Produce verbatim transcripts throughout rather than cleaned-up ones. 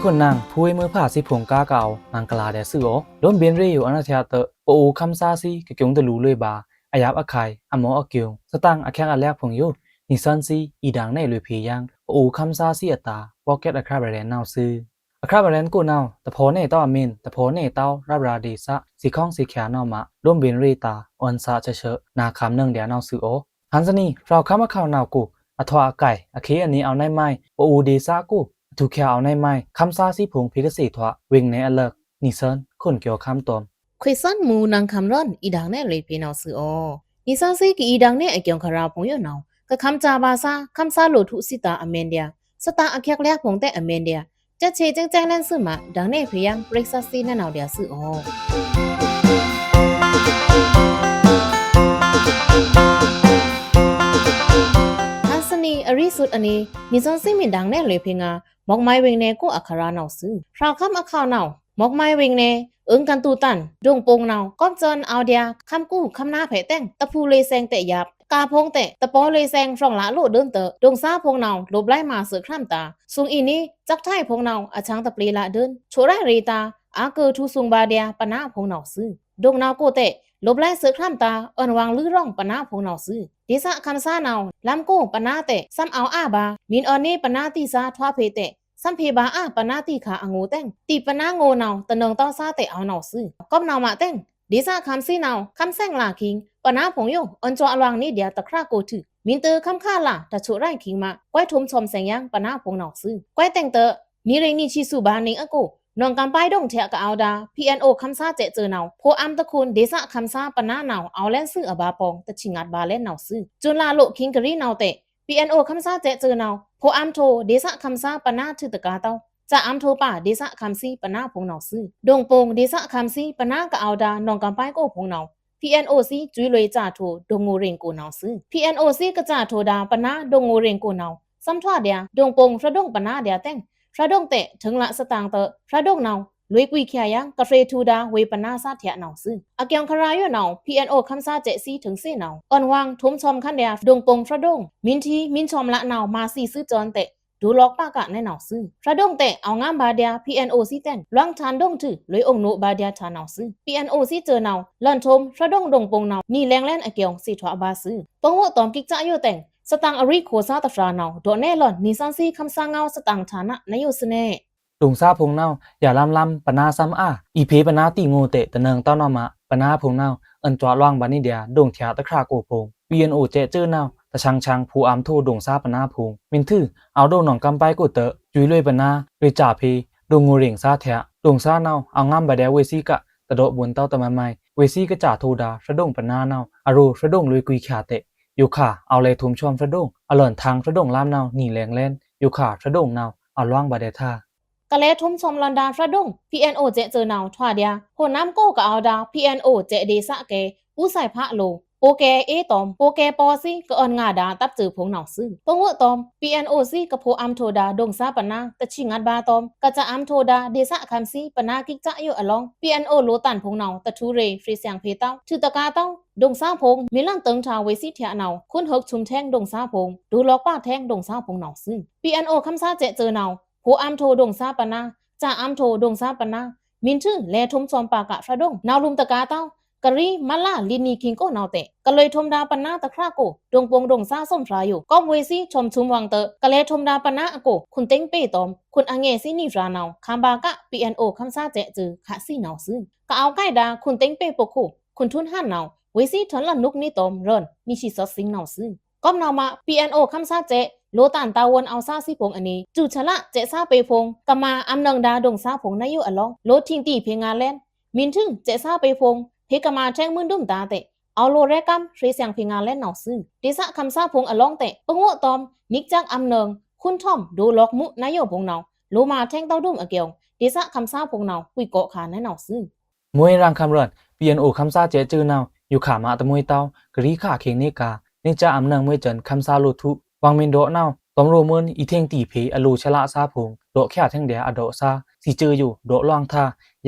ခွန်နင် ဖူဝေးမွိုးဖါသီးဖိုင်ႏ ကားကအဝ်ႏမဂ်လာႏဒျာႏသွူသြ။ လိုမ်းဗဉ်ႏရေꩻယိုအွောန်ႏအထျꩻတွော့ꩻ ပအိုဝ်ႏခမ်းသားသီး ကကျူံႏတလူႏလွေꩻဗာႏ အယပ်ꩻခုဲင်ႏ အမော့အကျူံႏ သတင်ꩻအချက်အလက်ဖိုင်ႏ ယို နီသွဉ်းသီး အီႏဒင်ႏနယ်လွေꩻဖေႏယင်း ပအိုဝ်ႏခမ်းသားသီးအတာႏ podcast အခြပ် ရဲဉ်ႏနဝ်ꩻသွူ။ အခြပ် ရဲဉ်ႏကိုနဝ်ꩻ တဖေါ်နယ်တဝ်းအမဉ် တဖေါ်နယ်တဝ်းရပ်ရာႏဒေႏသ သီႏခွံႏသီႏခွံႏနဝ်ꩻမ လိုမ်းဗဉ်ႏရေꩻတာႏ အွဉ်ႏသꩻချော့ချော့ နာႏခံႏနွောင်ꩻဒျာႏနဝ်ꩻသွူသြ။ ဟန်ႏသနီꩻ ဖြောဝ်ႏခမ်းအခေါင်နဝ်ꩻကို အထွာꩻအကိုင်ႏ အခေအန့မ်း အဝ်ႏနယ်မီ ပအိုဝ်ႏဒေႏသကို အထူးခြား အဝ်ႏနယ်မီ ခမ်းသားသီးဖိုင်ႏဖေႏကသေ့ꩻထွား ဝေင်နယ်အလၢတ်ꩻ နီသွဉ်း ခွန်ႏကျော်ခမ်းတွမ် ခွေႏသွဉ်းမူႏ နင်ႏခံႏရဲဉ်ႏ အီႏဒင်ႏနယ်လွေꩻဖေႏနဝ်ꩻသွူသြ။ နီသွဉ်းသီးကအီႏဒင်ႏနယ်အကျူံႏ ခြရာဖိုင်ႏယိုနဝ်ꩻ ကခမ်းသားဗာႏသား ခမ်းသားလိုꩻထွုသီးတာႏအမဉ်ဒျာႏ သတင်ꩻအချက်အလက်ဖိုင်ႏတဲ့ꩻအမဉ်ဒျာႏ ချက်ꩻချေꩻစဲင်စဲင်လဲန်းသွူမ ဒင်ႏနယ်ဖေႏယင်း ပရိသတ်သီးနဝ်ꩻဒျာႏသွူသြ။ ဟန်ႏသနီꩻ အရီသုတ်းအန့ နီသွဉ်းသီးမီႏဒင်ႏနယ်လွေꩻဖေႏငါႏ မောက်မိုင်းဝေင်နယ်ကို အခြရာနဝ်ꩻသွူ။ ဖြောဝ်ႏခမ်းအခေါင်နဝ်ꩻ မောက်မိုင်းဝေင်နယ် အိုင်ႏကန်းတူတန် ဒိုင်ပိုင်ႏနဝ်ꩻ ကောပ်စွန်ႏအဝ်ႏဒျာႏ ခမ်းကူခမ်းနားဖဲတဲင် တဖူႏလွေꩻသဲင်တဲ့ယပ်ꩻ ကားဖိုင်ႏတဲ့ တပော်လွေꩻသဲင်ဖြောင်ꩻလꩻလိုꩻဒိုင်းတဲ့ ဒိုင်သားဖိုင်ႏနဝ်ꩻ လိုပ်ꩻလဲမꩻသွူခရမ်ꩻတာႏ သွူအီႏနီꩻ စက်ꩻထဲဖိုင်ႏနဝ်ꩻ အချောင်ႏတပျေလꩻဒိုင်း ချိုးရဲꩻရေꩻတာႏ အါကူထူႏသွူဗာႏဒျာႏ ပနာဖိုင်ႏနဝ်ꩻသွူ။ ဒိုင်နဝ်ꩻကိုတဲ့ လိုပ်ꩻလဲသွူခရမ်ꩻတာႏ အွဉ်ႏဝင်ႏလိုꩻရောင်ႏ ပနာဖိုင်ႏနဝ်ꩻသွူ။ ဒေႏသခမ်းသားနဝ်ꩻ လမ်းကိုပနာတဲ့ သမ်ꩻအဝ်ႏအာဗာႏ မီႏအွဉ်ႏနီပနာတီသာႏထွားဖေႏတဲ့ သမ်ꩻဖေႏဗာႏအာဗာႏ ပနာတီခါအငိုꩻတဲ့ တီပနာငိုꩻနဝ်ꩻ တနွောင်ႏတဝ်းသားတဲ့ အဝ်ႏနဝ်ꩻသွူ။ ကောပ်နဝ်ꩻမတဲ့ ဒေႏသခမ်းသီးနဝ်ꩻ ခမ်းသဲင်ꩻလꩻခင်ႏ ပနာဖိုင်ႏယို အွဉ်ႏစွာလွင်ႏနီဒျာႏတခြပ်ကိုထုး မီႏတွိုခမ်းခါလꩻ တချိုးရဲခင်ႏမ ကွဲးထွုံႏသွမ်ႏသဲင်ႏယင်း ပနာဖိုင်ႏနဝ်ꩻသွူ။ ကွဲးတဲင်တဲ့ နီရိင်ꩻနီဆံသူဗာႏနီအကို နွောင်ꩻကမ်ပိုင်ႏဒိုင်ꩻထျꩻကအဝ်ႏဒျာႏ PNO ခမ်းသားစဲ့ꩻစွူနဝ်ꩻ ဖေႏအမ်းတခုန် ဒေႏသခမ်းသားပနာနဝ်ꩻ အဝ်ႏလဲန်းသွူအဗာႏပေါင်ႏ တဆံငတ်ဗာႏလဲန်းနဝ်ꩻသွူ။ စွူန်လꩻလိုꩻခင်ႏကရီနဝ်ꩻတဲ့ PNO ခမ်းသားစဲ့ꩻစွူနဝ်ꩻ ဖေႏအမ်းထိုဒေႏသခမ်းသားပနာထုးတကာႏတဝ်း စံꩻအမ်းထိုပါဒေႏသခမ်းသီးပနာဖိုင်ႏနဝ်ꩻသွူ။ ဒိုင်ပိုင်ႏဒေႏသခမ်းသီးပနာကအဝ်ႏဒျာႏ နွောင်ꩻကမ်ပိုင်ႏကိုဖိုင်ႏနဝ်ꩻ PNO သီးစွူလွေꩻစံꩻထို ဒိုင်ငိုꩻရိင်ႏကိုနဝ်ꩻသွူ။ PNO သီးကစံꩻထိုဒျာႏ ပနာဒိုင်ငိုꩻရိင်ႏကိုနဝ်ꩻ သမ်ꩻထွာဒျာႏ ဒိုင်ပိုင်ႏဖြတ်ဒိုင်ႏပနာဒျာႏတဲင် ဖြတ်ဒိုင်ႏတဲ့ ထိုင်လစတန်တဲ့ ဖြတ်ဒိုင်ႏနဝ်ꩻ လွေꩻကွီႏချာႏယင်း ကဖြေꩻထူႏဒျာႏ ဝေꩻပနာသားထျꩻနဝ်ꩻသွူ။ အကျိုံႏခြရာယိုနဝ်ꩻ PNO ခမ်းသားစဲ့ꩻသီးထိုင်သီးနဝ်ꩻ အွဉ်ႏဝင်ႏထွုံႏသွမ်ႏခန်းဒျာႏ ဒိုင်ပိုင်ႏဖြတ်ဒိုင်ႏ မီႏထီးမီႏသွမ်ႏလꩻနဝ်ꩻ မၤသီးသွူစွန်တဲ့ ဒိုင်လွော်ပါကနဲနဝ်ꩻသွူ။ ဖြတ်ဒိုင်ႏတဲ့ အဝ်ႏငမ်းဗာႏဒျာႏ PNO သီးတဲင် လွင်ႏထန်ဒိုင်ႏထုး လွေꩻအိုင်ႏနုဗာႏဒျာႏထန်နဝ်ꩻသွူ။ PNO သီးစွူနဝ်ꩻ လွဉ်ႏထွုံႏဖြတ်ဒိုင်ႏဒိုင်ပိုင်ႏနဝ်ꩻ နီလဲင်လဲန်းအကျိုံႏ သီးထွာဗာႏသွူ။ ပငိုးတွမ်ႏကိကစယိုတဲင် စတန်ꩻအရီꩻခိုꩻသားတဖြာနဝ်ꩻ ဒေါ့နဲလွဉ်ႏ နီသွဉ်းသီးခမ်းသားငဝ်း စတန်ꩻထန်နဝ်ꩻယိုသွူနဲ ဒိုင်သားဖိုင်ႏနဝ်ꩻ ယလမ်းလမ်းပနာသမ်ꩻအာ အီႏဖေႏပနာတီငိုတဲ့ တနွောင်ႏတဝ်းနဝ်ꩻမ ပနာဖိုင်ႏနဝ်ꩻ အွဉ်ႏစွာလွင်ႏဗာႏနီဒျာႏ ဒိုင်ထျꩻတခြပ်ကိုဖိုင်ႏ PNO စဲ့ꩻစွူနဝ်ꩻ တဆင်ဆင်ဖေႏအမ်းထိုဒိုင်သားပနာဖိုင်ႏ မီႏထုး အဝ်ႏဒိုင်နွောင်ꩻကမ်ပိုင်ႏကိုတဲ့ စွူလွေꩻပနာ လွေꩻစံꩻဖေႏ ဒိုင်ငိုꩻရိင်ႏသားထျꩻ ဒိုင်သားနဝ်ꩻ အဝ်ႏငမ်းဗာႏဒျာႏဝေꩻသီးက တဒေါ့ဗွဉ်ႏတဝ်းတမမ ဝေꩻသီးကစံꩻထိုဒျာႏ ဖြတ်ဒိုင်ႏပနာနဝ်ꩻ အရိုꩻဖြတ်ဒိုင်ႏလွေꩻကွီႏချာႏတဲ့ ယိုခါ အဝ်ႏလဲထုံႏသွမ်ႏဖြတ်ဒိုင်ႏ အလွဉ်ႏထန်ဖြတ်ဒိုင်ႏလမ်းနဝ်ꩻ နီလဲင်လဲန်း ယိုခါဖြတ်ဒိုင်ႏနဝ်ꩻ အလွင်ႏဗာႏဒျာႏထ᩻ ကလဲထုံႏသွမ်ႏလွဉ်ႏဒျာႏဖြတ်ဒိုင်ႏ PNO စဲ့ꩻစွူနဝ်ꩻ ထွာဒျာႏ ဖေႏနမ်းကိုကအဝ်ႏဒျာႏ PNO စဲ့ꩻဒေႏသကဲ ဦးစိုင်းဖလို ပောကဲအေးတွမ် ပောကဲပောသီး ကအွဉ်ႏငါဒျာႏတပ်စွူဖိုင်ႏနဝ်ꩻသွူ။ ပငိုးတွမ်ႏ PNO သီးကဖေႏအမ်းထိုဒျာႏ ဒိုင်သားပနာ တဆံငတ်ဗာႏတွမ်ႏ ကစံꩻအမ်းထိုဒျာႏ ဒေႏသခမ်းသီး ပနာကိကစယိုအလောင်း PNO လိုꩻတန်ဖိုင်ႏနဝ်ꩻ တထူႏရေꩻ ဖြေꩻသျင်ꩻဖေႏတဝ်း ထုးတကာႏတဝ်း ဒိုင်သားဖိုင်ႏ မီႏလန်တိုင်ထျာႏဝေꩻသီးထျꩻနဝ်ꩻ ခွုန်ဟိုက်သွုမ်ထဲင် ဒိုင်သားဖိုင်ႏ ဒိုင်လွော်ပါထဲင် ဒိုင်သားဖိုင်ႏနဝ်ꩻသွူ။ PNO ခမ်းသားစဲ့ꩻစွူနဝ်ꩻ ဖေႏအမ်းထိုဒိုင်သားပနာ စံꩻအမ်းထိုဒိုင်သားပနာ မီႏထုး လဲထုံႏသွမ်ႏပါကဖြတ်ဒိုင်ႏ နဝ်ꩻလုမ်ႏတကာႏတဝ်း ကရီမလလီနီခိင်ႏကိုနဝ်ꩻတဲ့ ကလွေထုံႏဒျာႏပနာတခြပ်ကို ဒိုင်ပိုင်ႏဒိုင်သားသွမ်ႏဖြာယို ကော့ဝေသီးထွမ်သွုမ်ဝင်ꩻတဲ့ ကလဲထုံႏဒျာႏပနာအကို ခွုန်တိင်းပေတွမ် ခွုန်အငဲသီးနီဖြာနဝ်ꩻ ခမ်းပါက PNO ခမ်းသားစဲ့ꩻစွူ ခသီးနဝ်ꩻသွူ။ ကအဝ်ႏကိုက်ဒျာႏ ခွုန်တိင်းပေပောခိ ခွုန်ထွုန်ဟန်နဝ်ꩻ ဝေသီးထွန်လန်နုကနီတွမ် ရွဉ်ႏ နီဆံသွစ်သီးနဝ်ꩻသွူ။ ကောပ်နဝ်ꩻမ PNO ခမ်းသားစဲ့ꩻ လိုꩻတန်တာဝန်အဝ်ႏသားသီးဖိုင်ႏအန့ စွူချလစဲ့ꩻသားပေဖိုင်ႏ ကမၤအမ်းနွောင်ꩻဒျာႏဒိုင်သားဖိုင်ႏနဝ်ꩻယိုအလောင်း လိုꩻထိင်တီဖေႏငါလဲန်း မီႏထုး စဲ့ꩻသားပေဖိုင်ႏ ဖေႏကမၤထဲင်မိုၼ်းဒုမ်ꩻတ᩻တဲ့ အဝ်ႏလိုꩻရဲကမ်း ဖြေꩻသျင်ꩻဖေႏငါလဲန်းနဝ်ꩻသွူ။ ဒေႏသခမ်းသားဖိုင်ႏအလောင်းတဲ့ ပငိုးတွမ်ႏ နီကစက်အမ်းနွောင်ꩻ ခွုန်ထွမ် ဒိုင်လွော်မုနဝ်ꩻယိုဖိုင်ႏနဝ်ꩻ လိုꩻမၤထဲင်တဝ်းဒုမ်ꩻအကျိုံႏ ဒေႏသခမ်းသားဖိုင်ႏနဝ်ꩻ ကွီကောခါနဲနဝ်ꩻသွူ။ မွေးရန်ခမ်းရွဉ်ႏ PNO ခမ်းသားစဲ့ꩻစွူနဝ်ꩻ ယိုခါမတမွေးတဝ်း ကရီခါခေင်ႏနီကာ နီစံꩻအမ်းနွောင်ꩻမွေးစွန် ခမ်းသားလိုꩻထွု ဝင်ႏမီႏဒေါ့နဝ်ꩻ တွမ်ရိုမိုၼ်း အီႏထဲင်တီဖေႏ အလိုꩻချလသားဖိုင်ႏ ဒေါ့ချာထဲင်ဒျာႏအဒေါ့သား သီးစွူယို ဒေါ့လွင်ႏထႃ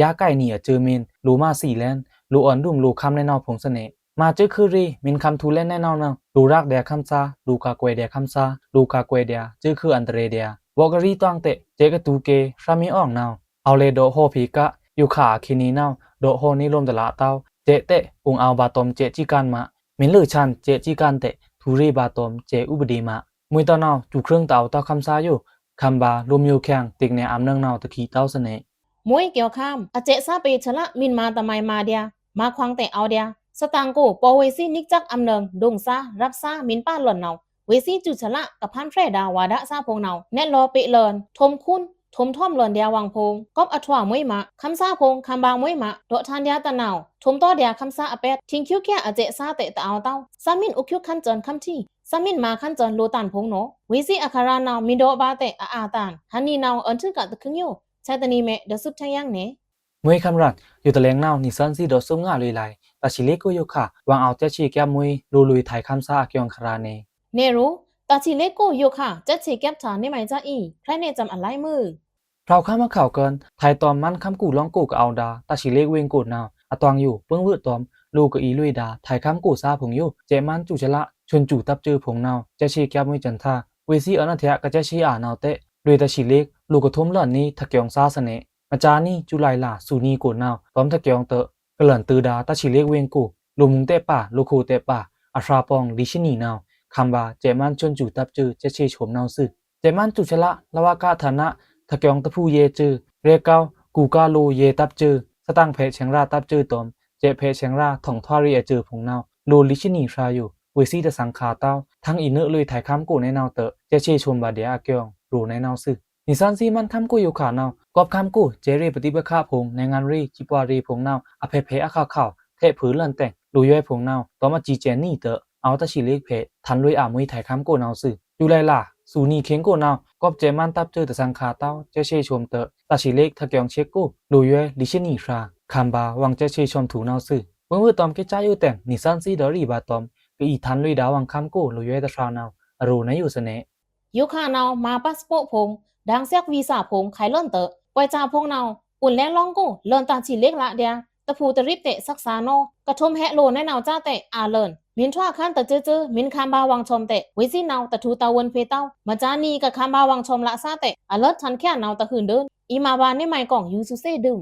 ယါကိုက်နီအစွူမီႏ လိုꩻမၤသီးလဲန်း လိုꩻအွဉ်ႏဒုမ်ꩻလိုꩻခမ်းနဲနဝ်ꩻဖိုင်ႏသွူနဲ မၤစွူခုရေ မီႏခမ်းထူလဲန်းနဲနဝ်ꩻနဝ်ꩻ လိုꩻရက်ဒျာႏခမ်းသား လိုꩻကာကွယ်ဒျာႏခမ်းသား လိုꩻကာကွယ်ဒျာႏ စွူခုအန္တရာယ်ဒျာႏ ဗော့ကရီးတွင်ꩻတဲ့ စဲ့ကတူကေႏ သြမီးအောင်ႏနဝ်ꩻ အဝ်ႏလဲဒေါ့ꩻဟော့ꩻဖေႏက ယိုခါအခေႏနေႏနဝ်ꩻ ဒေါ့ꩻဟော့ꩻနေႏလုမ်ꩻတလꩻတဝ်း စဲ့တဲ့ ပုင်ႏအဝ်ႏဗာႏတွမ်ႏ စဲ့ꩻချစ်ꩻကန်းꩻမꩻ မီႏလွေꩻဆန်ႏ စဲ့ꩻချစ်ꩻကန်းꩻတဲ့ ထူꩻရေꩻဗာႏတွမ်ႏ စဲ့ꩻဥပဒေꩻမꩻ မွေးတဝ်းနဝ်ꩻ စူးချိုင်းတဝ်းတဝ်း ခမ်းသားယို ခမ်းဗာႏ လိုꩻမျိူꩻꩻခဲင်ꩻ တိတ်းနယ်ႏအမ်းနုံꩻနဝ်ꩻ တချီႏတဝ်းသနေ မွေးကျော်ခမ်း အစဲ့ꩻသားပေႏ ဆလ မီႏမꩻတမိုင်ꩻမꩻဒျာႏ မꩻခွင်ꩻတဲ့ အဝ်ႏဒျာႏ သတင်ꩻကို ပော့ꩻဝေꩻသီး နံကစက်ꩻအမ်းနုံꩻ ဒိုင်ꩻသား ရပ်သား မီႏပါလွောန်ꩻနဝ်ꩻ ဝေꩻသီးစူးဆလ ကဖန်ဖြယ်ဒၣ် ဝါဒသꩻဖေႏနဝ်ꩻ နဲတ်ꩻလောꩻပေ့ꩻလွောန်ꩻ ထူမ်ႏခွုန်း ထူမ်ႏထွမ်ႏလွောန်ꩻဒျာႏဝင်ꩻဖေႏ ကောပ်ꩻအထွာꩻမွေးမꩻ ခမ်းသားဖေႏ ခမ်းဗာႏမွေးမꩻ ဒေါ့ꩻထန်ႏဒျာႏတနဝ်ꩻ ထူမ်ႏတောꩻဒျာႏခမ်းသားအပျိုတ် ထိင်ꩻကျူꩻကျာအစဲ့ꩻသားတဲ့ တဝ်းတဝ်း သꩻမိၼ်ဥက္ကျုခန်းကျန်ႏခမ်းထီ သꩻမိၼ်မꩻခန်းကျန်ႏလိုꩻတန်ႏဖေႏနဝ်ꩻ ဝေꩻသီးအခရာနဝ်ꩻ မီႏဒေါ့ꩻဗာႏတဲ့ အအါတန်ႏ ဟန်နီနဝ်ꩻ အွဉ်ႏထွုကတခုင်းယို ဆယ်တနံၤမဲ ဒိုးသုတ်းထင်ႏယင်းနေ မွေးခမ်းရတ် ယိုတလဲင်နဝ်ꩻ နီသွဉ်းသီးဒီးသုပ်းငါလွေꩻလၢ် တၢ်ဆံးလ့ကိုယိုခါ ဝင်ꩻအဝ်ႏစဲ့ꩻချေ့ꩻကပ်ꩻမွေး လိုꩻလွေꩻထၢႆၶမ်းသားအကျိုင်းခရာနေ နဲရူ တၢ်ဆံးလ့ကိုယိုခါ စဲ့ꩻချေ့ꩻကပ်ꩻထၢၼ်ႏနေႏမုဲင်ꩻစာအီ ဖြိုင်ꩻနေႏစံမ်းအလိုင်းမုဲင် ဖြိုင်ꩻခမ်းအခေါက်ꩻကွင်း ထၢႆတွမ်ႏမန်းခမ်းကို လောင်းကိုကအိုဒါ တၢ်ဆံးလ့ဝ့င်ကိုနဝ်ꩻ အတွင်ယို ပိုင်ꩻဝွတ်ꩻတွမ်ႏ လိုꩻကအီလွေꩻဒါ ထၢႆခမ်းကိုသားဖိုင်ယို စဲ့ꩻမန်းစူးဆလ ဆွန်စူးတပ်စူးဖိုင်နဝ်ꩻ စဲ့ꩻချေ့ꩻကပ်ꩻမွေးစန်ႏထါ ဝေꩻသီးအွဉ်ႏအထျꩻကစဲ့ꩻချေ့ꩻအာနဝ်ꩻတဲ့ လွေꩻတၢ်ဆံးလ့ လိုꩻကထွမ်ႏလွောန်နေႏ ထကျွင်သားသနေ မကြာနံ ဇူလိုင်လ စူနံကိုနဝ်ꩻ တွမ်ႏထကျွင်ꩻတဲ့ ကလန်ꩻတွိဒါ တၢ်ဆံးလ့ဝ့င်ကို လိုꩻမုင်ꩻတဲ့ပါ လိုꩻခိုတဲ့ပါ အဖြာပေင်ꩻ လီရှနီနဝ်ꩻ ခမ်းဗာႏ စဲ့ꩻမန်းဆွန်စူးတပ်စူး စဲ့ꩻချေ့ꩻဆွမ်ႏနဝ်ꩻသွူ။ စဲ့ꩻမန်းစူးဆလ လဝကဌာန ထကျွင်ꩻတဖူယဲစူး ရဲကောင်း ကူကလိုယဲတပ်စူး သတင်ꩻဖဲ့ꩻဆဲင်ꩻရာတပ်စူးတွမ်ႏ စဲ့ꩻဖဲ့ꩻဆဲင်ꩻရာ ထောင်ထွားရေꩻအစူးဖိုင်နဝ်ꩻ လိုꩻလီရှနီဖြာယို ဝေꩻသီးတသင်ႏခါတဝ်း ထင်ꩻအီနွေလွေꩻထၢႆခမ်းကိုနဲနဝ်ꩻတဲ့ စဲ့ꩻချေ့ꩻဆွမ်ႏဗာႏဒျာႏအကျိုင်း လိုꩻနဲနဝ်ꩻသွူ။ နီသွဉ်းသီးမန်းခမ်းကိုယိုခါနဝ်ꩻ ကောပ်ꩻခမ်းကို စဲ့ꩻရေꩻပတိပခါဖိုင် နဲင်ႏငါႏရေꩻ စံးပွါရေꩻဖိုင်နဝ်ꩻ အဖဲ့ꩻဖဲ့ꩻအခါခါ ထဲ့ꩻဖုလန်တဲင် လိုꩻယွဲဖိုင်နဝ်ꩻ တွမ်ႏအစံးစဲ့ꩻနီတဲ့ အဝ်ႏတၢ်ဆံးလ့ဖဲ့ꩻ ထန်ႏလွေꩻအာႏမွေးထၢႆခမ်းကိုနဝ်ꩻသွူ။ ဇူလိုင်လ စူနံခေင်ကိုနဝ်ꩻ ကောပ်ꩻစဲ့ꩻမန်းတပ်စူးတသင်ႏခါတဝ်း စဲ့ꩻချေ့ꩻဆွမ်ႏတဲ့ တၢ်ဆံးလ့ထကျွင်ꩻချေ့ꩻကို လိုꩻယွဲလီရှနီဖြာ ခမ်းဗာႏ ဝင်ꩻစဲ့ꩻချေ့ꩻဆွမ်ႏထူနဝ်ꩻသွူ။ ပိုင်ꩻဝွတ်ꩻတွမ်ႏ ကစ်ꩻချာယိုတဲင် နီသွဉ်းသီးဒီးရီဗာႏတွမ်ႏ ကအီထန်ႏလွေꩻဒါဝင်ꩻခမ်းကို လိုꩻယွဲတဖြာနဝ်ꩻ အရိုꩻနဲယိုသနေ ယိုခါနဝ်ꩻ မꩻပါစ်ပို့ဖိုင် ဒင်ႏသျက်ꩻဝီးသာဖိုင် ခါလွောန်တဲ့ ပွိုင်ꩻစာဖိုင်နဝ်ꩻ ပုန်လဲင်လောင်းကို လွောန်တၢ်ဆံးလ့လဒျာႏ တဖူတရစ်တဲ့ သက္ကစာနော ကထွမ်ႏဟဲ့လိုꩻနဲနဝ်ꩻစာတဲ့ အာလွောန် မီႏထွာခမ်းတစူးစူး မီႏခမ်းဗာႏဝင်ꩻဆွမ်ႏတဲ့ ဝေꩻသီးနဝ်ꩻ တထူတဝွန်ꩻဖေႏတဝ်း မကြာနံ ကခမ်းဗာႏဝင်ꩻဆွမ်ႏလစာတဲ့ အလွတ်ထန်ႏချာနဝ်ꩻ တဟုန်ဒိုင်း အီမꩻဗာႏနေႏမုဲင်ကောင် ယူႏသွူသေဒုမ်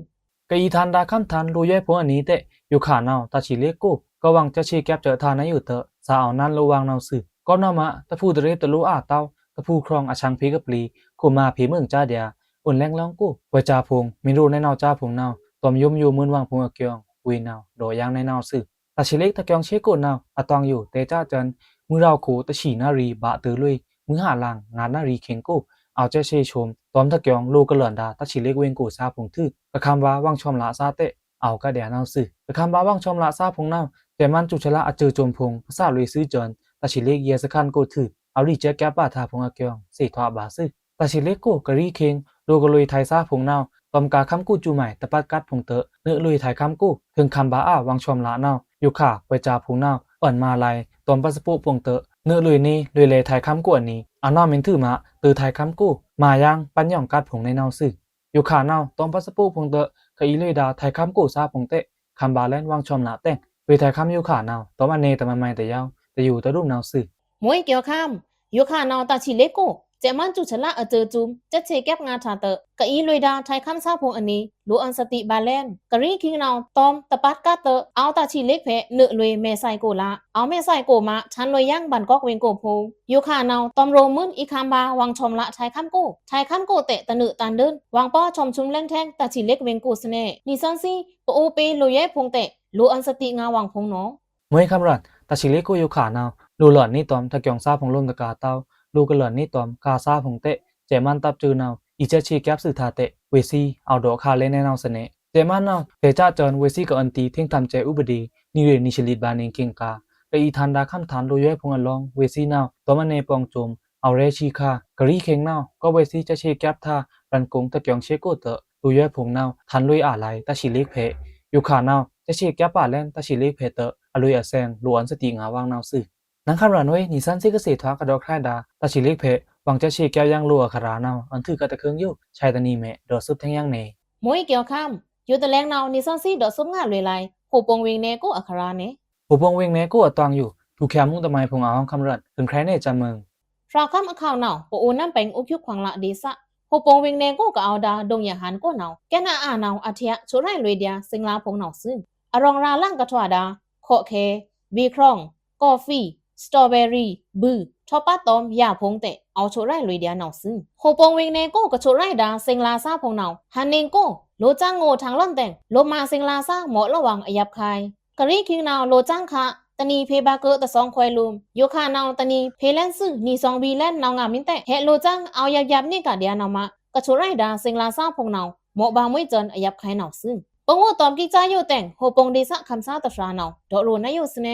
ကအီထန်ႏဒါခမ်းထန်ႏ လိုꩻယွဲဖိုင်အနံၤတဲ့ ယိုခါနဝ်ꩻ တၢ်ဆံးလ့ကို ကဝွင်ꩻစဲ့ꩻချေ့ꩻကပ်ꩻစဲ့ꩻထါနဲယိုတဲ့ သꩻအဝ်ႏနန်းလိုဝွင်ꩻနဝ်ꩻသွူ။ ကောပ်နဝ်ꩻမး တဖူတရစ်တလိုအါတဝ်း တဖူခြွင်ꩻအသင်ႏဖေႏကပျီ ခိုမꩻဖေႏမုဲင်ꩻစာဒျာႏ ပုန်လဲင်လောင်းကို ပွိုင်ꩻစာဖိုင် မီႏရိုꩻနဲနဝ်ꩻစာဖိုင်နဝ်ꩻ တွမ်ႏယုမ်ႏယိုမွိုန်ဝွင်ꩻဖိုင်အကျိုင်း ဝေနဝ်ꩻ ဒေါ့ꩻယင်းနဲနဝ်ꩻသွူ။ တၢ်ဆံးလ့ထကျွင်ꩻချေ့ꩻကိုနဝ်ꩻ အတွင်ယို တဲꩻစဲ့ꩻစဲ့ꩻ မွိုးရောင်ꩻခို တသီးနရီဗာႏတွိလိုꩻ မွိုးဟလင်ငါးနရီခေင်ကို အဝ်ႏစဲ့ꩻချေ့ꩻဆွမ်ႏ တွမ်ႏထကျွင်ꩻ လိုꩻကလန်ဒါ တၢ်ဆံးလ့ဝ့င်ကိုသားဖိုင်သွူ ကခမ်းဗာႏဝင်ꩻဆွမ်ႏလစာတဲ့ အဝ်ႏကဒျာႏနဝ်ꩻသွူ။ ကခမ်းဗာႏဝင်ꩻဆွမ်ႏလစာဖိုင်နဝ်ꩻ စဲ့ꩻမန်းစူးဆလ အစူးဆွမ်ႏဖိုင် ကသꩻလွေꩻသွူစွန် တၢ်ဆံးလ့ယဲသခန်ကိုသွူ အဝ်ႏရီစဲ့ꩻကပ်ꩻပါထါဖိုင်အကျိုင်း သေထွာဘၣ်သွူ။ တၢ်ဆံးလ့ကို ကရီခေင် လိုꩻကလွေꩻထၢႆသားဖိုင်နဝ်ꩻ တွမ်ႏကာႏခမ်းကိုစူးမုဲင် တပတ်ꩻကတ်ꩻဖိုင်တဲ့ နွေလွေꩻထၢႆခမ်းကို ထိုင်ခမ်းဗာႏအဝင်ꩻဆွမ်ႏလနဝ်ꩻ ယိုခါ ပွိုင်ꩻစာဖိုင်နဝ်ꩻ အွဉ်မုဲင်လၢ တွမ်ႏပါစ်ပို့ဖိုင်တဲ့ နွေလွေꩻနေ လွေꩻလဲထၢႆခမ်းကိုအနံၤ အနွမ်းမီႏထွူမး တွိုထၢႆခမ်းကို မယင်ပန်ယွင်ကတ်ဖိုင်နဲနဝ်ꩻသွူ။ ယိုခါနဝ်ꩻ တွမ်ႏပါစ်ပို့ဖိုင်တဲ့ ကအီလွေꩻဒါ ထၢႆခမ်းကိုသားဖိုင်တဲ့ ခမ်းဗာႏလဲဝ့င်ဆွမ်ႏလတင် လွေꩻထၢႆခမ်းယိုခါနဝ်ꩻ တွမ်ႏအနဲတမမိုင်တယဝ် တယူတရုမ်နဝ်ꩻသွူ။ မွေးကျော်ခမ်း ယိုခါနဝ်ꩻ တၢ်ဆံးလ့ကို စဲ့ꩻမန်းစူးဆလ အစူးဆွမ်ႏ စဲ့ꩻချေ့ꩻကပ်ꩻငါထၢတဲ့ ကအီလွေꩻဒါ ထၢႆခမ်းသားဖိုင်အနံၤ လိုꩻအွဉ်သတိဗာႏလဲ ကရီခေင်နဝ်ꩻ တွမ်ႏတပတ်ꩻကတ်တဲ့ အဝ်ႏတၢ်ဆံးလ့ဖဲ့ နွေလွေꩻမဲဆိုင်ကိုလ အဝ်ႏမဲဆိုင်ကိုမး ထန်ႏလွေꩻယင်းဗန်ကောက်ဝ့င်ကိုဖိုင် ယိုခါနဝ်ꩻ တွမ်ႏရိုမိၼ်အီခမ်းဗာႏဝင်ꩻဆွမ်ႏလထၢႆခမ်းကို ထၢႆခမ်းကိုတဲ့ တနွေတန်ႏဒိုင်း ဝင်ꩻပါဆွမ်ႏဆွမ်ႏလဲထဲင် တၢ်ဆံးလ့ဝ့င်ကိုသနေ နီသွဉ်းသီး ပအိုပေလိုယွဲဖိုင်တဲ့ လိုꩻအွဉ်သတိငါဝင်ꩻဖိုင်နဝ်ꩻ မွေးခမ်းရတ် တၢ်ဆံးလ့ကိုယိုခါနဝ်ꩻ လိုꩻလန်နေတွမ်ႏ ထကျွင်သားဖိုင်လိုမ်းတကာႏတဝ်း လိုꩻကလန်နေတွမ်ႏ ကာသားဖိုင်တဲ့ စဲ့ꩻမန်းတပ်စူးနဝ်ꩻ အီစဲ့ꩻချေ့ကပ်သွူထါတဲ့ ဝေသီး အဝ်ႏဒေါ့ꩻခါလဲနဲနဝ်ꩻသနေ စဲ့ꩻမန်းနဝ်ꩻ စဲ့ꩻချောက်ꩻစွန် ဝေသီးကအွဉ်တီး ထင်ႏထမ်စဲ့ꩻဥပဒေ နီရေနီရှလီတ်ဗာႏနေႏခေင်ꩻကာႏ ကအီထန်ႏဒါခမ်းထန်ႏ လိုယွဲဖိုင်အလောင်း ဝေသီးနဝ်ꩻ တွမ်ႏအနဲပေင်ႏဆွမ်ႏ အဝ်ႏရဲသီးခါ ကရီခေင်နဝ်ꩻ ကပ်ဝေသီးစဲ့ꩻချေ့ကပ်သွူထါ ရန်ကုန်ထကျွင်ချေ့ကိုတဲ့ လိုယွဲဖိုင်နဝ်ꩻ ထန်ႏလွေꩻအလဲ တၢ်ဆံးလ့ဖဲ့ ယိုခါနဝ်ꩻ စဲ့ꩻချေ့ကပ်ပါလဲ တၢ်ဆံးလ့ဖဲ့တဲ့ အလွေꩻအသဲင် လိုꩻအွဉ်သတိငါဝင်ꩻနဝ်ꩻသွူ နင်ခမ်းရတ်နွေ နီသွဉ်းသီးကသ့ထွာ ကဒေါ့ꩻခါဒါ တၢ်ဆံးလ့ဖဲ့ ဝင်ꩻစဲ့ꩻချေ့ကပ်ယင်းလိုꩻအခရာနဝ်ꩻ အွဉ်ထုကတခုင်းယို ဆၢတနံၤမဲ ဒေါ့ꩻသွပ်ထင်းယင်းနေ မွေးကျော်ခမ်း ယိုတလဲင်နဝ်ꩻ နီသွဉ်းသီးဒေါ့ꩻသွပ်ငါလွေꩻလဲ ဟိုပုံဝင်နယ်ကိုအခရာနေ ဟိုပုံဝင်နယ်ကိုအတွင်ယို ထူႏခဲမုန်တမိုင်ဖိုင်အဟောင်းခမ်းရတ် ထိုင်ခြဲင်ႏနေႏစံမ်းမုဲင် ဖြုတ်ခမ်းအခေါင်နဝ် ပအိုဝ်ႏနမ်းပဲင်ႏ အိုးချွိုက်ခွင်လဒေႏသ ဟူပ်ပိုင်ႏဝေင်ꩻနယ်ႏကို ကအိုဝ်ႏဒါ ဒိုင်ယဟန်ႏကိုနဝ် ကဲနာ်အာနဝ် အထျꩻ ချိုတ်ရိုက်လွေꩻဒျာႏ စိင်ႏလာႏဖုံႏနဝ်သွူ။ အရောင်ꩻရာꩻလင်ꩻကထွာဒႃ ခော့ခဲ၊ ဝေႏခြုံ၊ ကော်ဖီ၊ စတော်ဘယ်ရီ၊ ဘို၊ ထောပတ်တောမ်ႏယꩻဖုံႏတဲ့ အဝ်ချိုတ်ရိုက်လွေꩻဒျာႏနဝ်သွူ။ ဟူပ်ပိုင်ႏဝေင်ꩻနယ်ႏကို ကချိုတ်ရိုက်ဒါ စိင်ႏလာႏသားဖုံႏနဝ် ဟန်ႏနှိုင်ꩻကို လိုꩻစမ်းငိုꩻထင်ႏလွံၢ်တဲင် လိုꩻမာꩻစိင်ႏလာႏသား မော့ꩻလော့ꩻဝင်ႏအယပ်ꩻခုဲင်ႏ ကရီႏခိင်နဝ် လိုꩻစမ်းခꩻ တနံꩻဖေႏဗာႏကု တသောင်ခွဲꩻလွမ်၊ ယိုꩻခꩻနဝ် တနံꩻဖေႏလဲန်းသွူ နံꩻသွင်ဝီႏလဲန်းနဝ်ငါႏမီးတဲ့ ဟဲ့လိုꩻစမ်း အဝ်ယပ်ꩻယပ်ꩻနှိုက်ꩻကဒါနဝ်မး ကချိုတ်ရိုက်ဒါ စိင်ႏလာႏသားဖုံႏနဝ် မော့ꩻဗာႏမွေးစဲန် အယပ်ꩻခုဲင်ႏနဝ်သွူ။ ပငိုꩻတောမ်ႏကိကျာယိုတဲင် ဟူပ်ပိုင်ႏဒေႏသခမ်းသား တဖြာနဝ် ဒေါ့ꩻရိုꩻနဝ်ယိုသနေ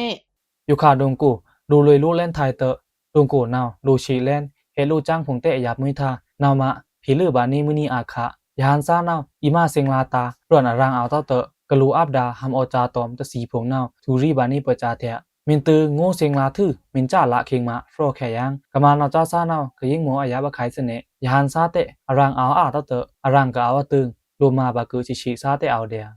ယိုꩻခꩻဒိုင်ကို လိုꩻလွေꩻလိုꩻလဲန်းထဲတဲ့ ဒိုင်ကိုနဝ် လိုꩻသေလဲန်း ဟဲ့လိုꩻစမ်းဖုံႏတဲ့ အယပ်ꩻမွေးထါ နဝ်မး ဖေႏလွေꩻဗာႏနှိုက်ꩻမွိုးနံꩻအာခါ ယဟန်ႏသားနဝ် အီမꩻစိင်ႏလာႏတာႏ ရွောန်အရင်ꩻအဝ်ႏတဝ်းတဲ့ ကလိုꩻအပ်ဒါ ဟမ်ꩻအော်ꩻစါတောမ်ႏ တသီႏဖုံႏနဝ် ထူရီႏဗာႏနှိုက်ꩻပက᩻ထဲ မင်းသူ ငိုꩻစိင်ႏလာႏထွူ မင်းစလꩻခိင်မး ဖြော့ခဲယင် ကမꩻနီ᩻စါသားနဝ် ကယိင်းမော့ꩻအယပ်ꩻအခုဲင်ႏသနေ ယဟန်ႏသားတဲ့ အရင်ꩻအဝ်ႏအာတဝ်းတဲ့ အရင်ꩻကအဝ်ႏအတိုင် လိုꩻမာꩻဗာႏကု ဆံးဆံးသားတဲ့ အဝ်ႏဒျာႏ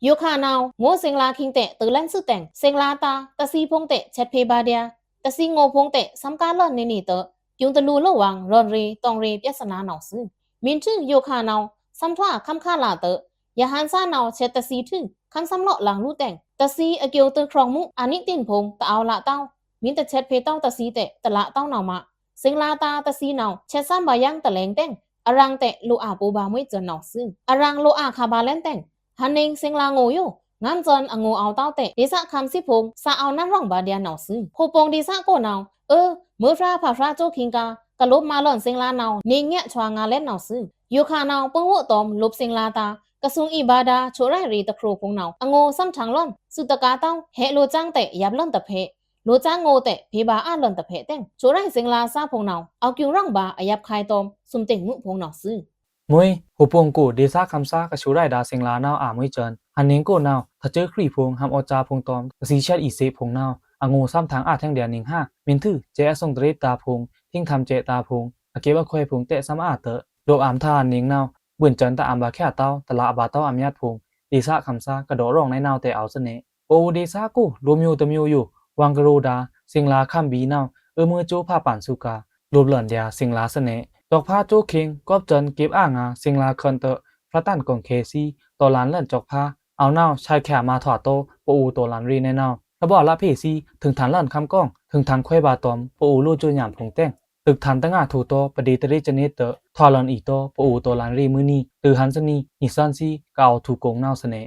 ယိုꩻခꩻနဝ် ငိုꩻစိင်ႏလာႏခိင်တဲ့ တိုꩻလဲန်းသွူတဲင် စိင်ႏလာႏတာႏ တသီႏဖုံႏတဲ့ ချက်ဖေႏဗာႏဒျာႏ တသီႏငိုꩻဖုံႏတဲ့ သမ်းကားလွံၢ်နေနေတဲ့ ကျုံတလူလိုဝင် ရွောန်ရေꩻ တောင်ရေꩻ ပြဿနာနဝ်သွူ။ မင်းသူ ယိုꩻခꩻနဝ် သမ်းထွာ ခမ်းခါလာတဲ့ ယဟန်ႏသားနဝ် ချက်တသီႏထွူ ခမ်းသမ်းလော့ꩻလင်ꩻလူတဲင် တသီႏအကျိုးတိုꩻခြောင်ꩻမူး အနံးတိန်ဖုံႏ တအဝ်ႏလꩻတဝ်း မင်းတချက်ဖေႏတဝ်းတသီႏတဲ့ တလꩻတဝ်းနဝ်မး စိင်ႏလာႏတာႏတသီႏနဝ် ချက်သမ်းဗာႏယင်တလဲင်တဲင် အရင်ꩻတဲ့ လိုꩻအာပိုဗာႏမွေးစဲန်နဝ်သွူ။ အရင်ꩻလိုꩻအာခါဗာႏလဲန်းတဲင် ဟန်ႏနှိုင်ꩻစိင်ႏလာႏငိုꩻယို ငမ်းစဲန်အငိုꩻအဝ်ႏတဝ်းတဲ့ ဒေႏသခမ်းသီႏဖုံႏ သအဝ်ႏနမ်းရောင်ꩻဗာႏဒျာႏနဝ်သွူ။ ဟူပ်ပိုင်ႏဒေႏသကိုနဝ် အို မွေးဖြာဖြာဖြာကၠိခိင်ကါ ကလိုꩻမာꩻလွံၢ်စိင်ႏလာႏနဝ် နေငဲ့ꩻချွာငါႏလဲန်းနဝ်သွူ။ ယိုꩻခꩻနဝ် ပူဝို့တောမ်ႏ လိုꩻစိင်ႏလာႏတာႏ ကသုင်အီဗာႏဒါႏ ချိုတ်ရိုက်ရေꩻတခြိုꩻဖုံႏနဝ် အငိုꩻသမ်းထင်ႏလွံၢ် သုတကားတဝ်း ဟဲ့လိုꩻစမ်းတဲ့ ယပ်ꩻလွံၢ်တဖဲ လိုꩻစမ်းငိုꩻတဲ့ ဖေႏဗာႏအာလွံၢ်တဖဲတဲင် ချိုတ်ရိုက်စိင်ႏလာႏသားဖုံႏနဝ် အဝ်ႏကျုံရောင်ꩻဗာႏ အယပ်ꩻခုဲင်ႏတောမ်ႏ သုမ်ꩻတိုင်ꩻမူးဖုံႏနဝ်သွူ။ မွေး ဟူပ်ပိုင်ႏကို ဒေႏသခမ်းသား ကချိုတ်ရိုက်ဒါ စိင်ႏလာႏနဝ်အာႏမွေးစဲန် ဟန်ႏနှိုင်ꩻကိုနဝ် ထကျိုဝ်ဖြီꩻဖုံႏ ဟမ်ꩻအောꩻစါꩻဖုံႏတောမ်ႏ တသီႏချက်အီႏသေ့ဖုံႏနဝ် အငိုꩻသမ်းထင်ႏအာႏထဲင်ႏဒျာႏနှိုင်ꩻဟ မင်းသူ ကျဲအသုင်ꩻတရေ့တာႏဖုံႏ ထိင်းထမ်ႏကျဲတာႏဖုံႏ အကျိပ်အခွဲဖုံႏတဲ့ သမ်းအာႏတဲ့ လိုꩻအာႏမထါအနွံနဝ် ဗွိုန်ႏစဲန်ႏတအံႏဗာႏခဲတဝ်း တလꩻဗာႏတဝ်းအမျတ်ꩻဖုံႏ ဒေႏသခမ်းသား ကဒေါ့ꩻရောင်ꩻနဲနဝ်တဲ့ အဝ်ႏသနေ ပအိုဝ်ႏဒေႏသကို လိုꩻမျိူးတမျိူးယို ဝင်ႏကရိုဒါႏ စိင်ႏလာႏခမ်းဗီႏနဝ် အွေးမွိုးကၠိဖာပန်ႏသူႏကာႏ လိုꩻလွံၢ်ဒျာႏ စိင်ႏလာႏသနေ ကျောက်ဖါကၠိခိင် ကောပ်စဲန်ႏ ကျိပ်အာငါႏ စိင်ႏလာႏခွန်ႏတဲ့ ဖြတ်တန်းကွန်ခဲသီး တော်လှန်လံာ်ကျောက်ဖါ အဝ်ႏနဝ် ဆားခဲအမါထွားတဲ့ ပအိုဝ်ႏတော်လှန်ရေးနဲနဝ် သဘွားလဖေ့သီး ထိုင်ထန်လံာ်ခမ်းကောင် ထိုင်ထန်ခွဲဗာႏတောမ်ႏ ပအိုဝ်ႏလိုꩻကၠိုညံႏဖုံႏတဲင် တိုꩻထန်တငါထွူတဲ့ ပဒေသရေ့စနေတဲ့ ထွာလွံၢ်အီတဲ ပအိုဝ်ႏတော်လှန်ရေးမွိုးနံꩻ တိုꩻဟန်ႏသနီꩻ နီသွဉ်းသီး ကအဝ်ႏထွူႏကုံႏနဝ်သနေ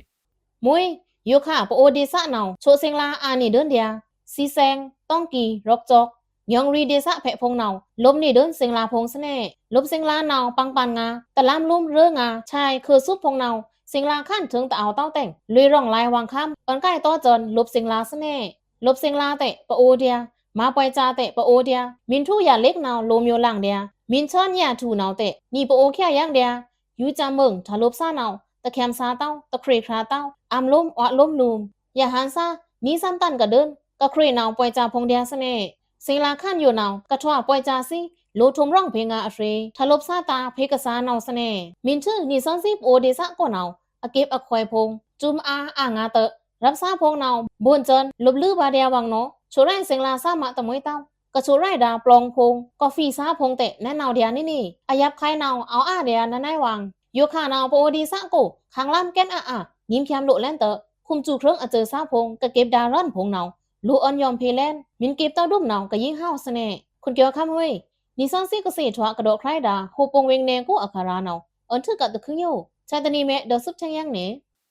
မွေး ယိုခါ ပအိုဝ်ႏဒေႏသနဝ် ချိုတ်ꩻစိင်ႏလာႏအာႏနေဒိုင်းဒျာႏ သီးသဲင် တောင်ႏကီꩻ ရော့ꩻကျောက် ညီင်ꩻရီႏဒေႏသဖဲ့ꩻဖုံႏနဝ် လိုꩻနေဒိုင်းစိင်ႏလာႏဖုံႏသနေ လိုꩻစိင်ႏလာႏနဝ် ပင်ပန်ငါႏ တလမ်းလုမ်း ရေꩻငါႏ ဆား ခွိုꩻသူပ်းဖုံႏနဝ် စိင်ႏလာႏခမ်းထိုင်တအဝ်ႏတဝ်းတဲင် လွေꩻရောင်ꩻလါဝင်ႏခမ်း အွန်ႏကိုင်ꩻတောႏစဲန်ႏ လိုꩻစိင်ႏလာႏသနေ လိုꩻစိင်ႏလာႏတဲ့ ပအိုဝ်ႏဒျာႏ မၤပွိုင်ႏစ᩻တဲ့ ပအိုဝ်ႏဒျာႏ မင်းထူယၤလ့ကနဝ် လိုꩻမျိူးလင်ဒျာႏ မင်းသွဉ်ယၤထူနဝ်တဲ့ နံꩻပအိုဝ်ႏခဲယင်ဒျာႏ ယူႏစံꩻမိူင်ႏ ထလိုပ်ꩻသားနဝ် တခဲမ်းသားတဝ်း တခြေꩻခြားတဝ်း အမ်ꩻလုမ်း အွတ်လုမ်းလုမ်း ယဟန်ႏသား နံꩻသမ်းတန်ꩻကဒိုၼ်း ကခြေꩻနဝ် ပွိုင်ႏစ᩻ဖုံႏဒျာႏသနေ စိင်ႏလာႏခမ်းယိုနဝ် ကထွာ ပွိုင်ႏစꩻသီး လိုꩻထုမ်ႏရောင်ꩻဖေႏငါႏအဖြေ ထလိုပ်ꩻသားတာႏဖေႏကစားနဝ်သနေ မင်းထူ နီသွဉ်းသီး ပအိုဝ်ႏဒေႏသကိုနဝ် အကျိပ်အခွဲဖုံႏ စုမ်အာအာငါႏတဲ့ ရပ်သားဖုံႏနဝ် ဗွိုန်ႏစဲန်ႏ လိုပ်ꩻလွိုင်းဗာႏဒျာႏဝင်ꩻနော ချိုတ်ရိုက်စိင်ႏလာႏသားမးတမွေးတဝ်း ကချိုတ်ရိုက်ဒါ ပလောင်ဖုံႏ ကော်ဖီသားဖုံႏတဲ့ နဲနဝ်ဒျာႏနီနီ အယပ်ꩻခုဲင်ႏနဝ် အဝ်ႏအာႏဒျာႏနဲနဲဝင်ꩻ ယိုခါနဝ် ပအိုဝ်ႏဒေႏသကို ခင်ႏလမ်းကဲန်အာအာ နံႏဖြံႏလိုꩻလဲၼ်တဲ့ ခုမ်စူခြိုင်းအစဲသားဖုံႏ ကကျိပ်ဒါရွဉ်ဖုံႏနဝ် လိုꩻအွဉ်ယွမ်ဖေႏလဲၼ် မင်းကျိပ်တဝ်းဒုမ်နဝ် ကယိင်းဟဝ်သနေ ခွန်ကျော်ခမ်းဟွေ နီသွဉ်းသီးကသီးထွာ ကဒေါ့ꩻခြိုက်ဒါ ဟူပ်ပိုင်ႏဝေင်ꩻနယ်ႏကိုအခရာနဝ် အွဉ်ထုကတ်ꩻတခုညို ဆာတနီမဲ ဒေါ့ꩻသူပ်းထင်းယင်းနေ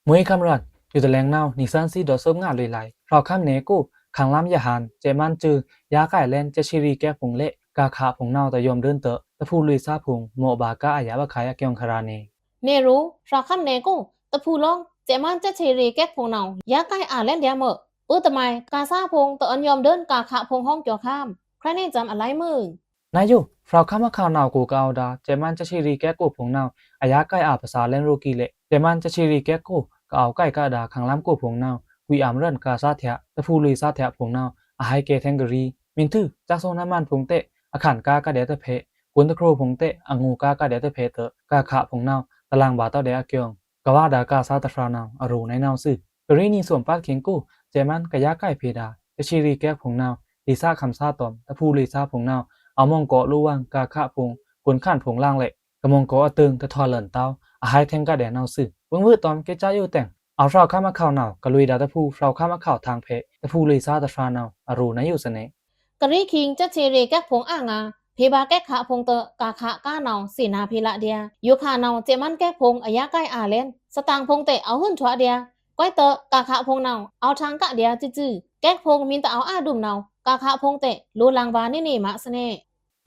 မွေးခမ်းရန် ယိုတလဲင်နဝ် နီသွဉ်းသီးဒေါ့ꩻသူပ်းငါလွေလွေ ဖြောက်ခမ်းနယ်ကို ခင်ႏလမ်းယဟန်ႏ စဲ့မန်းစူ ယါကိုင်လဲၼ် စက်ချီရီကဲဖုံႏလဲ့ ကာခဖုံႏနဝ် တယွမ်ဒိုၼ်းတဲ့ တဖူလွေသားဖုံႏ မော့ဗာႏကအယပ်ꩻအခုဲင်ႏအကျိုးအခရာနေ နယ်ရူ ဖြောက်ခမ်းနယ်ကို တဖူလောင် စဲ့မန်းစက်ချီရီကဲဖုံႏနဝ် ယါကိုင်အာလဲၼ်ဒျာႏမွဲ ပိုတမိုင် ကာသားဖုံႏ တအွဉ်ယွမ်ဒိုၼ်း ကာခဖုံႏဟွံကျော်ခမ်း ခြောက်နှစ် နဝ်ယို ဖြောက်ခမ်းအခါနဝ်ကိုကအဝ်ႏဒါ စဲ့မန်းစက်ချီရီကဲကိုဖုံႏနဝ် အယါကိုင်အာပစာလဲၼ်ရိုကီလဲ့ စဲ့မန်းစက်ချီရီကဲကို ကအဝ်ႏကိုင်ကဒါ ခင်ႏလမ်းကိုဖုံႏနဝ် ကွီအာမ်ရန်ကာသားထဲ တဖူလွေသားထဲဖုံႏနဝ် အဟဲကဲထဲင်ကရီ မင်းထူ စက်သုံးနံပါတ်ဖုံႏတဲ့ အခန်ႏကားကဒဲတဖဲ ကွန်တခြိုဖုံႏတဲ့ အငိုကားကဒဲတဖဲတဲ့ ကာခဖုံႏနဝ် တလင်ဗာႏတဝ်းဒျာႏအကျိုး ကဝါဒါကာသားတဖြာနဝ် အရိုꩻနဲနဝ်သွူ ကရီနံသွမ်ပာတ်ခိင်ကို စဲ့မန်းကယါကိုင်ဖေဒါ စက်ချီရီကဲဖုံႏနဝ် ဒေႏသခမ်းသားတောမ်ႏ တဖူလွေသားဖုံႏနဝ် အဝ်ႏမောင်ကော်လိုဝ်းဝင်ႏ ကာခါဖိုင်ႏ ကွန်ခန့်ဖိုင်ႏလင်ႏ လပ် ကမောင်ကော်အတိူင်ႏ တထွာလွဉ်ႏတဝ်း အဟိုက်ထင်ႏကဒျာႏနဝ်ꩻသွူ။ ဝိုင်းဝိုက်တောမ်ႏ ကက်ကျားယိုဝ်းတဲင် အဝ်ႏဖြောက်ခမ်းအခဝ်ႏနဝ်ꩻ ကလွေꩻဒါတဖုဖြောက်ခမ်းအခဝ်ႏ ထင်ႏဖဲ တဖုလွေꩻသားတဖြာနဝ်ꩻ အရိုꩻနုဲင်းယိုးသနေ ကရီးခိင်ႏ စက်ခြေရည်ကက်ဖိုင်ႏအာငါႏ ဖေႏဗာႏကက်ခါဖိုင်ႏတွော့ꩻ ကာခါကားနဝ်ꩻ သေ့ꩻနာႏဖေႏလဒျာႏ ယိုခါနဝ်ꩻ စဲ့ꩻမန်းကက်ဖိုင်ႏ အယါကိုက်အာႏလဲဉ် သတင်ꩻဖိုင်ႏတွော့ꩻ အဝ်ႏဟိုင်ထွာဒျာႏ ကွၢ်တွော့ꩻ ကာခါဖိုင်ႏနဝ်ꩻ အဝ်ႏထင်ႏကဒျာႏစွူးစွူး ကက်ဖိုင်ႏမီႏတအဝ်ႏအာဒုမ်နဝ်ꩻ ကာခါဖိုင်ႏတွော့ꩻ လိုလင်ႏဗာႏနေနေမးသနေ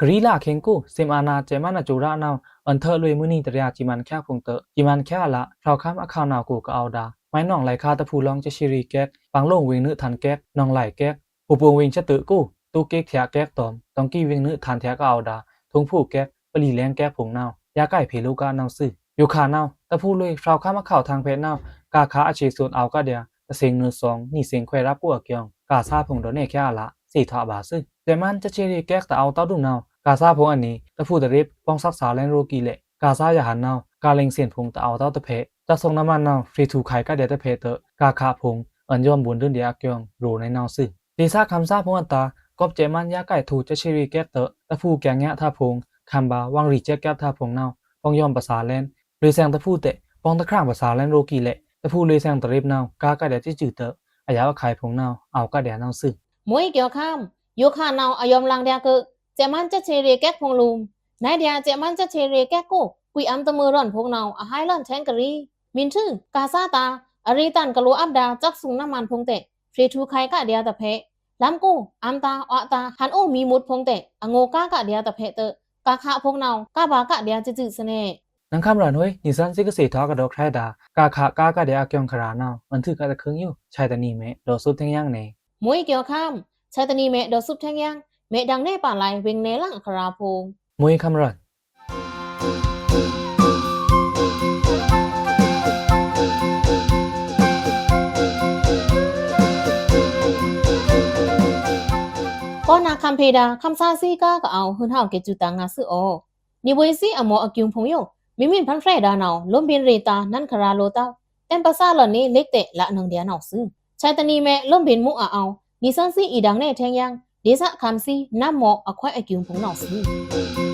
ကရီးလခိင်ႏကို စဲ့ꩻမန်းအာဏာႏ စဲ့ꩻမန်းအစူရာနဝ်ꩻ အွဉ်ႏထွတ်လွေꩻမိုနံꩻတြီႏ စံမန်ႏချျာဖိုင်ႏတွော့ꩻ စံမန်ႏချျာအလ ဖြောက်ခမ်းအခဝ်ႏနဝ်ꩻကို ကအဝ်ႏဒါႏ မုဲင်နီုင်ꩻလီုခါႏ တဖုလောင်း စက်ခြေရည်ကက် ပင်လူင်ဝေင်ꩻနုဲင်းထန်ႏကက် နီုင်ꩻလီကက် ဟူပိုင်ဝေင်ꩻချက်တွော့ꩻကို တူကက်ထျာကက်တောမ်ႏ တွင်ကီဝေင်ꩻနုဲင်းထန်ႏထျာကက် အဝ်ႏဒါႏ ထုံဖူကက် ပလီလဲင်ကက်ဖိုင်ႏနဝ်ꩻ ယါကိုက်ဖေႏလိုကက်နဝ်ꩻသွူ။ ယိုခါနဝ်ꩻ တဖုလွေꩻဖြောက်ခမ်းအခဝ်ႏထင်ႏဖဲနဝ်ꩻ ကာခါအစဲ့ꩻသွဉ်ႏအဝ်ႏကဒျာႏ တသဲင်ꩻနွိုင်ꩻသွင် နွိုင်ꩻသဲင်ꩻခွဲးရပ်ကိုအကျိုင် ကာဆါဖိုင်ႏတွော့ꩻနေꩻချျာအလ သေ့ꩻထွာဗာႏသွူ။ စဲ့ꩻမန်းစက်ခြေရည်ကက် တအဝ်ႏတဝ်းဒုမ်နဝ်ꩻ ကာဆါဖိုင်ႏအနွေ တဖုတရစ် ပေါင်သက်စာလဲဉ်ရော့ꩻကီးလပ် ကာဆါယဟန်ႏနဝ်ꩻ ကာလင်သဲင်ဖိုင်ႏတအဝ်ႏတဝ်းတဖဲ စက်သုံးน้ำมันနဝ်ꩻ ဖြေꩻထူႏခါကဒျာႏတဖဲတွော့ꩻ ကာခါဖိုင်ႏ အွဉ်ႏယွမ်ဗွန်ႏဒုန်ဒျာႏအကျိုင် ရိုꩻနုဲင်းနဝ်ꩻသွူ။ ဒေႏသခံႏသားဖိုင်ႏအတာႏ ကွပ်ꩻစဲ့ꩻမန်းယါကိုက်ထူႏ စက်ခြေရည်ကက်တွော့ꩻ တဖုကျာငျားထျာဖိုင်ႏ ခမ်ဗာႏ ဝင်ရီႏချက်ချက်ထျာဖိုင်ႏနဝ်ꩻ ပေါင်ယွမ်ပစာလဲဉ် လွေꩻသဲင်ꩻတဖုတွော့ꩻ ပေါင်တခြင်ꩻပစာလဲဉ်ရော့ꩻကီးလပ် တဖုလွေꩻသဲင်ꩻတရစ်နဝ်ꩻ ကားကဒျာႏစွူးစွူးတွော့ꩻ အယပ်ꩻအခုဲင်ဖိုင်ႏနဝ်ꩻ အဝ်ႏကဒျာႏနဝ်ꩻသွူ။ မွေးကျော်ခမ်း ယိုခါနဝ်ꩻ အယွမ်လင်ႏဒျာႏကို စဲ့ꩻမန်းစက်ခြေရည်ကက်ဖိုင်ႏလိုမ် နုဲင်းဒျာႏ စဲ့ꩻမန်းစက်ခြေရည်ကက်ကို ကွီႏအံႏတမွိုးရွဉ်ဖိုင်ႏနဝ်ꩻ အဟိုက်လွဉ်ႏထဲင်ႏကရီး မီႏထွူ ကာဆါတာႏ အရေတန်ႏကလိုအပ်ဒါႏ စက်သုံးน้ำมันဖိုင်ႏတွော့ꩻ ဖြေꩻထူႏခုဲင်ကဒျာႏတဖဲ လမ်းကို အံႏတာႏ အွတာႏ ဟန်ႏအိုမီႏမူတ်ဖိုင်ႏတွော့ꩻ အငိုꩻကားကဒျာႏတဖဲတွော့ꩻ ကာခါဖိုင်ႏနဝ်ꩻ ကာဗာႏကဒျာႏစွူးစွူးသနေ နင်ႏခမ်းရွဉ်ႏဟွေ နီသွဉ်းသီးကသ့ꩻထွာကဒီးခြွဲဒါႏ ကာခါကားကဒျာႏအကျိုင်ခရာနဝ်ꩻ အွဉ်ႏထွူကတ်တခုံႏယို ဆာတနံၤမဲ့ ဒေါ်စုပ်ထဲင်ႏယင်းနေ မွေးကျော်ခမ်း ဆာတနံၤမဲ့ ဒေါ်စုပ်ထဲင်ႏယင်း မဲ့ဒင်ႏနေပါလီ ဝေင်ꩻနယ်လင်ꩻအခရာဖိုင်ႏ မွေးခမ်းရွဉ်ႏ ကောနာခမ်းဖေဒါႏ ခမ်းသားစံကားကအဝ်ႏ ဟိုင်ဟဝ်းက့ꩻသူတငါသွူအော နီဗွေႏစံအမော့အကျိုင်ဖိုင်ႏယို မီႏမီႏဖန်းဖြယ်ဒါႏနဝ်ꩻ လိုမ်းဗဉ်ႏရေꩻတာႏ နန်းခရာလိုꩻတဝ်း တဲမ်းပသားလွဉ်ႏနေလိတ်ꩻတွော့ꩻ လနုဲင်းဒျာႏနဝ်ꩻသွူ။ ဆာတနံၤမဲ့ လိုမ်းဗဉ်ႏမူးအအဝ်ႏ နီသွဉ်းသီးအီႏဒင်ႏနေထဲင်ႏယင်း ဒေႏသခံႏသား နမ်းမော့ အခုဲင်အကျိုင်ဖိုင်ႏနဝ်ꩻသွူ။